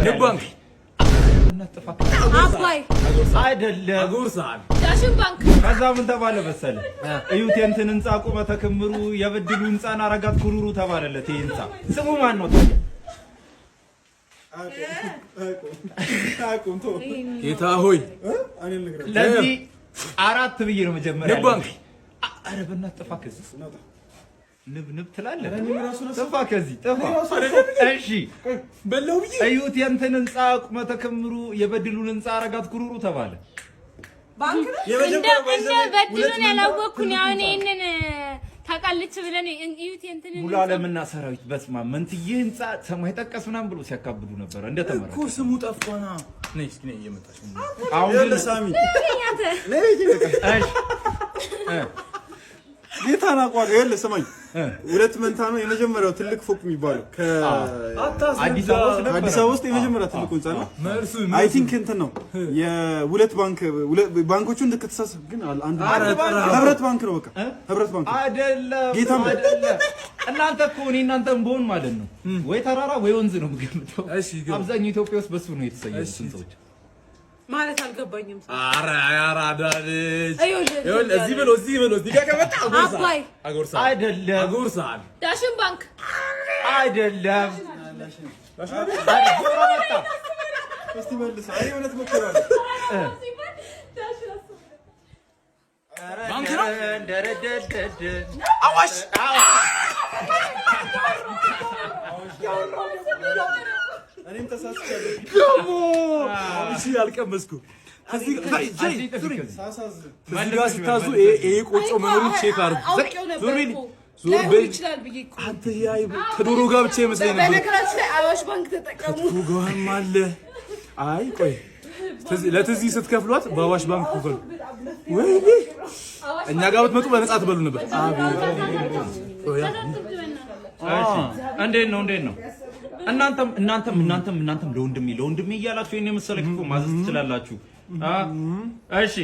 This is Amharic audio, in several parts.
ነበር። ንብ ባንክ። አባይ። አይደለም። ዳሽን ባንክ። ከዛ ምን ተባለ መሰለ? እዩት የእንትን ህንፃ ቁመተ ክምሩ፣ የበድሉ ህንፃን አረጋት ኩሩሩ ተባለለት። ይህ ህንፃ ስሙ ማን ነው ታዲያ? ጌታ ሆይ። ለዚህ አራት ብዬ ነው መጀመሪያ። ንብ ባንክ። ኧረ በእናትህ ጥፋ ከዚህ። ንብ ንብ ትላለህ። ጥፋ ከዚህ ጥፋ። እሺ። በላው ብዬ። እዩት የእንትን ህንፃ ቁመተ ክምሩ፣ የበድሉን ህንፃ አረጋት ኩሩሩ ተባለ። ባንክ ነው። እንደ በድሉን ያላወቅኩን አሁን ይሄንን ታውቃለች ብለን እዩት የእንትንን ሙሉ ዓለምና ሰራዊት በስማ መንትዬ ህንፃ ሰማይ ጠቀስ ምናምን ብሎ ሲያካብዱ ነበረ። እንደተመረቀ እኮ ስሙ ጠፋና። ነይ እስኪ፣ ነይ፣ እየመጣች ነው። አሁን ግን ሳሚ። እሺ። ጌታን አውቀዋለሁ። ይኸውልህ ስማኝ፣ ሁለት መንታ ነው የመጀመሪያው ትልቅ ፎቅ የሚባለው አዲስ አበባ ውስጥ ነበረ። ከአዲስ አበባ ውስጥ የመጀመሪያ ትልቁ ህንፃ ነው። መልሱ I think እንትን ነው የሁለት ባንክ ባንኮቹ እንድትተሳሰብ ግን አንድ ህብረት ባንክ ነው። በቃ ህብረት ባንክ ነው። አይደለም። ጌታም አይደለም። እናንተ እኮ እኔ እናንተም በሆን ማለት ነው ወይ ተራራ ወይ ወንዝ ነው የምገምተው። እሺ፣ ግባ። አብዛኛው ኢትዮጵያ ውስጥ በሱ ነው የተሰየሙት ህንፃዎች። ማለት አልገባኝም። ኧረ አራዳ ልጅ። ይኸውልህ፣ ይኸውልህ፣ እዚህ በለው፣ እዚህ በለው፣ እዚህ ጋር ከመጣ አጎርሳለሁ። አባይ። አጎርሳለሁ። አይደለም። አጎርሳለሁ። ዳሽን ባንክ። አይደለም። ዞሮ መጣ። እስቲ መልስ። አይ እውነት ሞክራለሁ። ባንክ ነው። ደረደደደ። አዋሽ። እኔም ተሳስቻለሁ። ደግሞ እሺ አልቀመስኩም። እዚህ ሳሳዝን። እዚህ ጋር ስታዙ ይሄ ቆጮ መኖሩን check አድርጉ። አውቄው ነበር ዞር በል። እኮ። ዞር ላይሆን በል። ይችላል ብዬ እኮ። አንተ ያይ ከዶሮ ጋር ብቻ ይመስለኝ ነበር። በነገራችን ላይ አዋሽ ባንክ ተጠቀሙ። ከዶሮ ጋርም አለ። አይ ቆይ፣ ለትዚ ስትከፍሏት በአዋሽ ባንክ ክፈሉ። ወይኔ እኛ ጋር ብትመጡ በነፃ ትበሉ ነበር። አቤት። እሺ፣ እንዴት ነው? እንዴት ነው? እናንተም እናንተም እናንተም እናንተም ለወንድሜ ለወንድሜ እያላችሁ ይሄን የመሰለ ክትፎ ማዘዝ ትችላላችሁ። አ እሺ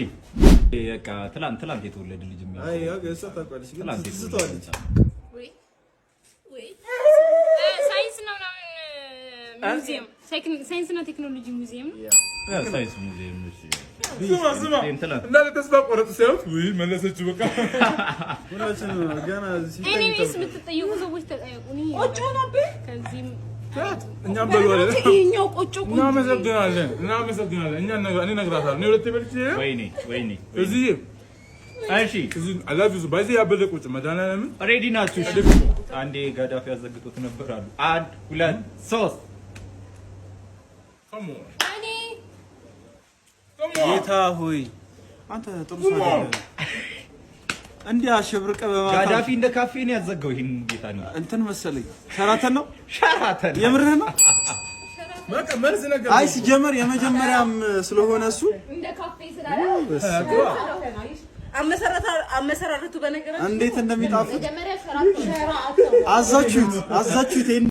በቃ ትላንት ትላንት የተወለደ ልጅ አይ ያው እሷ ታውቃለች፣ ግን ትላንት የተወለደ ትስተዋለች። ወይ ወይ፣ ሳይንስና ምናምን ሙዚየም፣ ሳይንስና ቴክኖሎጂ ሙዚየም ነው። ሳይንስ ሙዚየም። እሺ። ስማ ስማ፣ ትላንት እንዳለ ተስፋ ቆረጡ ሲያዩት ውይ መለሰችው በቃ። ሁላችንም ገና ሲታይ Anyways የምትጠየቁ ሰዎች ተጠየቁ። እኔ ቆጮ ነበር። ከዚህም እኛም በሉ። ይኸኛው ቆጮ ቆንጆ። እናመሰግናለን፣ እናመሰግናለን። እኛ እኔ እነግራታለሁ። እኔ ሁለቴ በልቼ ወይኔ ወይኔ። እዚህ እሺ። እዚህ I love you ባይዜ ያበደ ቁጭ መድኃኒዓለምን። Ready ናችሁ? እሺ። አንዴ ጋዳፊ ያዘግጡት ነበር አሉ። አንድ፣ ሁለት፣ ሶስት። Come on. እኔ Come on. ጌታ ሆይ፣ አንተ ጥሩ ሰው አይደለም። እንዲህ አሸብርቀ በማታ ጋዳፊ እንደ ካፌ ነው ያዘጋው። ይሄን ጌታ ነው። እንትን መሰለኝ ሸራተን ነው። ሸራተን። የምርህ ነው? በቃ መልስ ነገር። አይ ሲጀመር የመጀመሪያም ስለሆነ እሱ እንደ ካፌ ስላለ አመሰራረቱ በነገራችን እንዴት እንደሚጣፍጥ መጀመሪያ ሸራተን አዛችሁት አዛችሁት ይሄን።